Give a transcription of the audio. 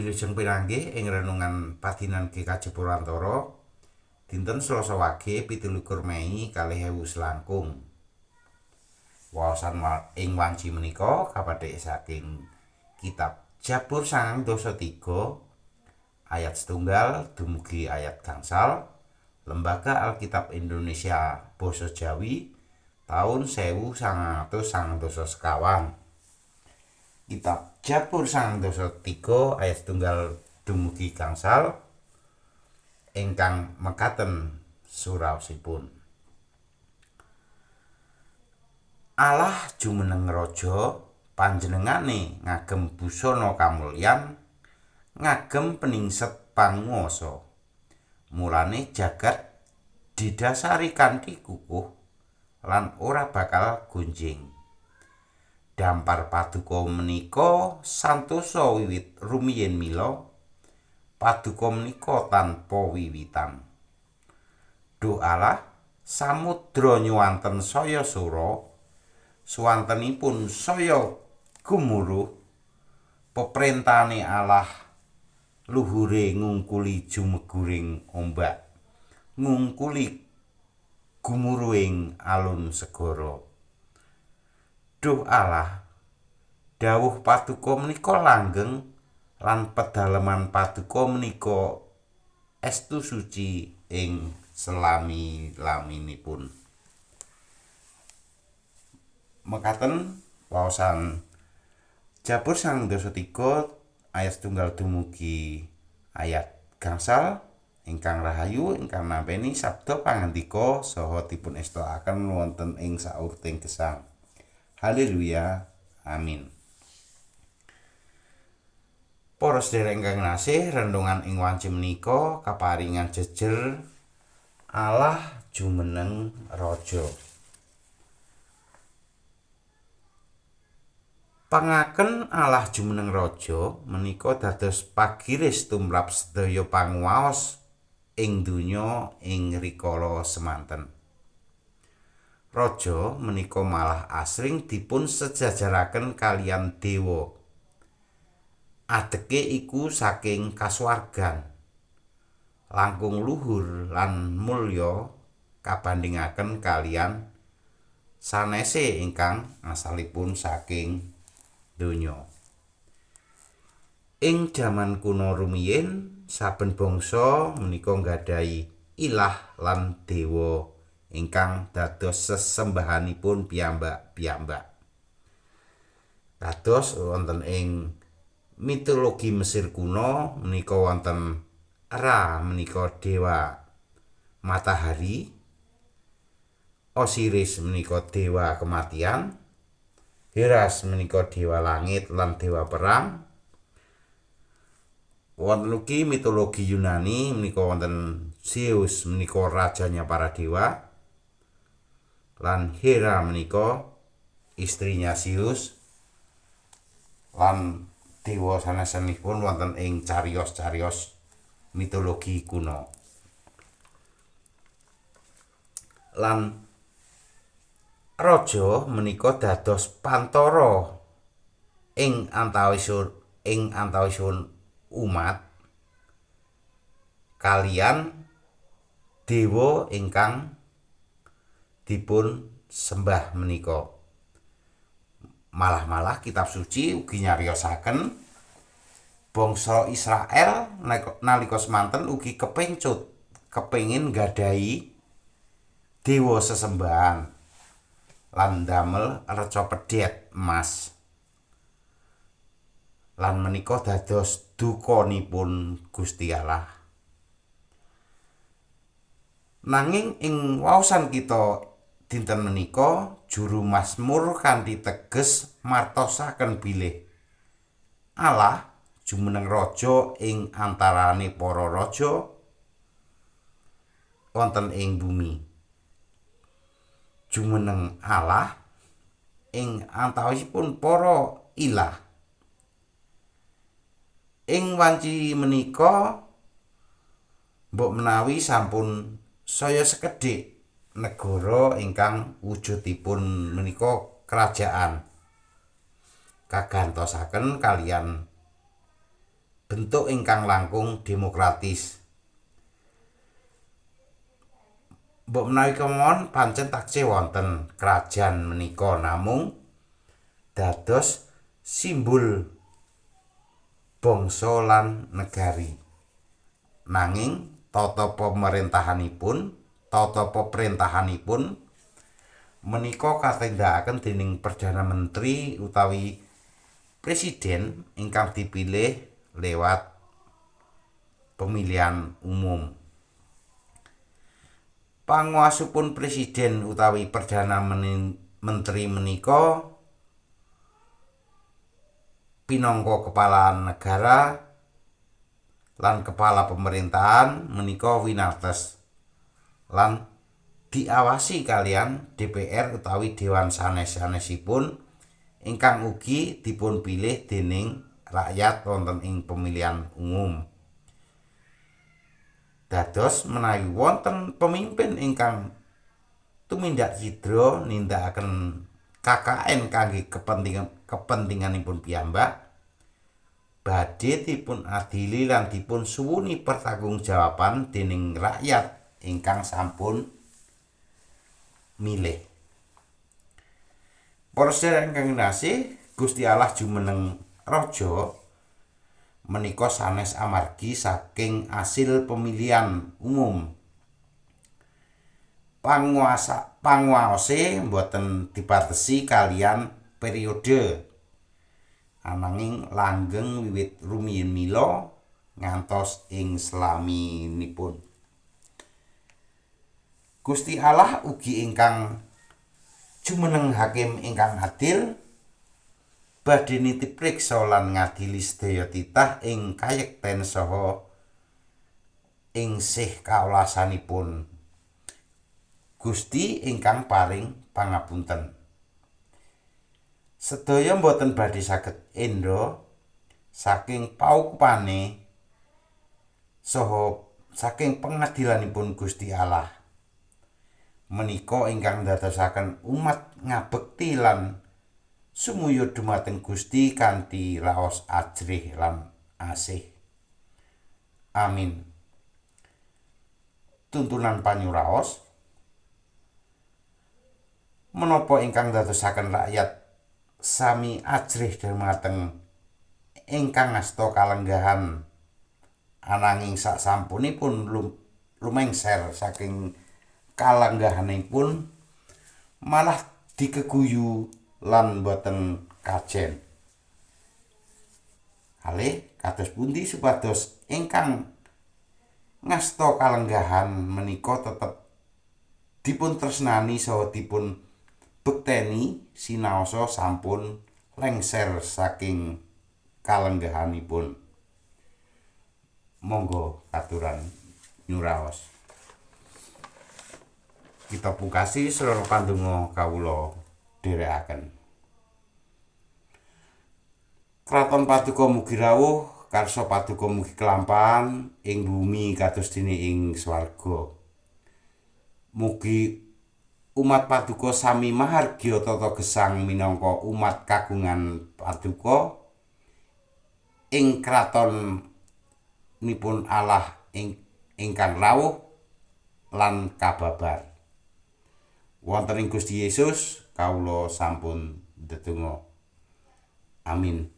Wilujeng pinanggih ing renungan padinan GKJ Purwantara dinten Selasa Wage 27 Mei 2000 selangkung. Waosan ing wanci menika kabathik saking kitab Jabur 93 ayat 1 dumugi ayat gangsal, Lembaga Alkitab Indonesia Basa Jawi taun 1995. Kitab Jabur 93 ayat 1 dumugi gangsal ingkang mekaten suraosipun. Allah jumeneng raja, panjenengane ngagem busana kamulyan, ngagem peningset panguwasa. Mulane jagat didhasari kanthi kukuh lan ora bakal gonjing. Dampar paduka menika santosa wiwit rumiyin mila, paduka menika tanpa wiwitan. Duh Allah, samudra nyuwanten saya sora, suwantenipun saya gumuruh. Peprentahane Allah luhure ngungkuli jumeguring ombak, ngungkuli gumuruhing alun segara. Duh Allah, dawuh paduka menika langgeng lan pedaleman paduka menika estu suci ing selami-laminipun. Mekaten waosan Jabur 93 ayat 1 dumugi ayat gangsal ingkang rahayu ingkang nampi sabda pangandika saha dipun estokaken wonten ing saurting gesang. Haleluya. Amin. Para sedherek ingkang kinasih, renungan ing wanci menika kaparingan jejer Allah jumeneng raja. Pangaken Allah jumeneng raja menika dados pagiris tumrap sedaya panguwaos ing donya ing rikala semanten. Raja menika malah asring dipun sejajaraken kaliyan dewa. Adeke iku saking kasuwargan, langkung luhur lan mulya kabandhingaken kaliyan sanese ingkang asalipun saking donya. Ing jaman kuno rumiyin, saben bangsa menika nggadahi ilah lan dewa ingkang dados sesembahanipun piyambak-piyambak. Kados wonten ing mitologi Mesir kuno menika wonten Ra menika dewa matahari, Osiris menika dewa kematian, Heras menika dewa langit lan dewa perang. Wonten ugi mitologi Yunani menika wonten Zeus menika rajanya para dewa, lan Hera menika istrinya Zeus, lan dewa sanesanipun wonten ing cariyos-cariyos mitologi kuno. Lan raja menika dados pantara ing antawisipun umat kaliyan dewa ingkang dipun sembah menika. Malah-malah kitab suci ugi nyariosaken bangsa Israel nalika semanten ugi kepencut kepengin nggadahi dewa sesembahan lan ndamel reca pedhet emas. Lan menika dados dukanipun Gusti Allah. Nanging ing waosan kita dinten menika juru mazmur kanthi teges martosaken bilih Allah jumeneng raja ing antarane para raja wonten ing bumi. Jumeneng Allah ing antawisipun para ilah. Ing wanci menika mbok menawi sampun saya sekedhik negara ingkang wujudipun menika kerajaan kagantosaken kaliyan bentuk ingkang langkung demokratis. Mbok menawi kemawon pancen taksih wonten krajan menika namung dados simbol bangsa lan negari. Nanging tata pemerintahanipun menika katindakaken dening Perdana Menteri utawi presiden ingkang dipilih lewat pemilihan umum. Panguwasipun presiden utawi Perdana Menteri menika pinangka kepala negara lan kepala pemerintahan menika winates lan diawasi kaliyan DPR utawi dewan sanes-sanesipun ingkang ugi dipunpilih dening rakyat wonten ing pemilihan umum. Dados menawi wonten pemimpin ingkang tumindak cidra nindakaken KKN kangge kepentinganipun piyambak, badhe dipun adili lan dipun suwuni pertanggungjawaban dening rakyat ingkang sampun milih. Para sedherek ingkang kinasih, Gusti Allah jumeneng raja menika sanes amargi saking asil pemilihan umum. Panguwaose boten dibatesi kaliyan periode, ananging langgeng wiwit rumiyin mila ngantos ing selaminipun. Gusti Allah ugi ingkang jumeneng hakim ingkang adil badhe nitipriksa lan ngadili sedaya titah ing kayekten saha ing sih kawelasanipun Gusti ingkang paring pangapunten. Sedaya boten badhe saged endha saking paukupane saha saking pengadilanipun Gusti Allah. Menika ingkang ndadosaken umat ngabekti lan sumuyud dumateng Gusti kanthi raos ajrih lan asih. Amin. Tuntunan panyuraos menapa ingkang ndadosaken rakyat sami ajrih dumateng ingkang ngasta kalenggahan ananging sasampunipun lumengser saking kalenggahanipun malah dikeguyu lan boten kajen. Halih kados pundi supados ingkang ngasta kalenggahan menika tetep dipun tresnani saha dipun bekteni sinaosa sampun lengser saking kalenggahanipun. Monggo katuran nyuraos. Kita pungkasi srana pandonga kawula dherekaken. Kraton Paduka mugi rawuh, karsa Paduka mugi kelampahan ing bumi kados dene ing swarga. Mugi umat Paduka sami mahargya tata gesang minangka umat kagungan Paduka ing kraton nipun Allah ingkang rawuh lan kababar. Wonten ing Gusti Yesus kawula sampun ndedonga. Amin.